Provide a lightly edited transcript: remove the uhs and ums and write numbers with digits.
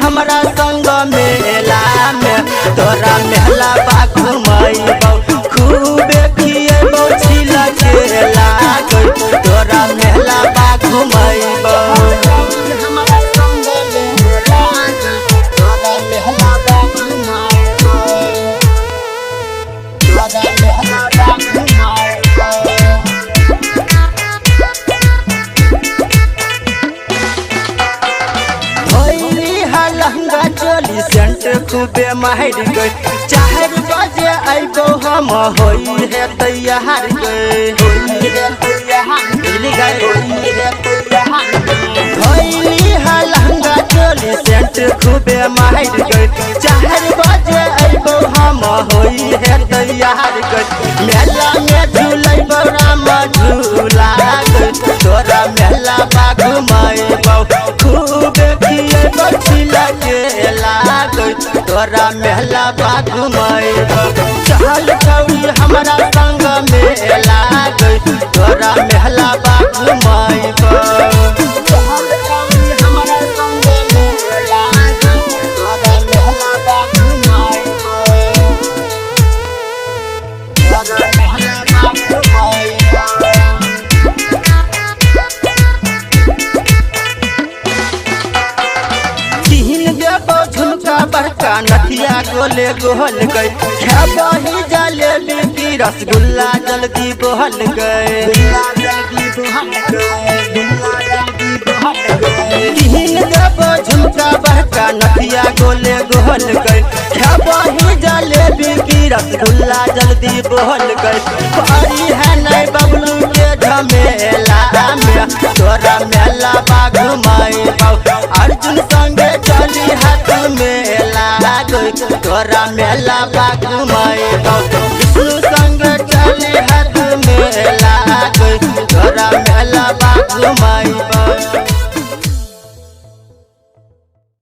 हमरा संग मेला में तोरा मेला बा घुमैबौ खूबे खियैबौ छिला केला गै तोरा मेला बा घुमैबौ। हमरा संग मेला तोरा मेला बा घुमैबौ तोरा मेला बा घुमैबौ। धोइली हा लहंगा चोली सेंट खूबे मारि गई 4 बजे अइबो हम होई है तैयार गई होई रे तैयार बुझली गई। होई रे तैयार। धोइली हा लहंगा चोली सेंट खूबे मारि गई 4 बजे अइबो हम होई है तैयार गई मेला में झूलैबो राम झूला गई तोरा मेला बा घुमैबौ खूबे खियैबौ छिला केला गई तोरा मेला बा घुमैबौ। चल छौरी हमरा संग मेला गई तोरा मेला बा घुमैबौ। चल छौरी हमरा संग मेला तोरा मेला बा घुमैबौ तोरा मेला बा घुमैबौ। तीन देबो झुमका बड़का नथिया गोले गोहल गई खेबही जलेबी की रसगुल्ला जल्दी बहल गए। गुल्ला जल्दी बहल गए गुल्ला जल्दी बहल गए। तीन देबो झुमका बड़का नथिया गोले गोहल गई खेबही जलेबी की रसगुल्ला जल्दी बहल गई परी है नहीं बबलू के झमेला में तोरा मेला बा घुमैबौ अर्जुन संगे चली हाथ मेला गई तोरा मेला बा घुमैबौ विष्णु संगे चली हाथ मेला गई तोरा मेला बा घुमैबौ।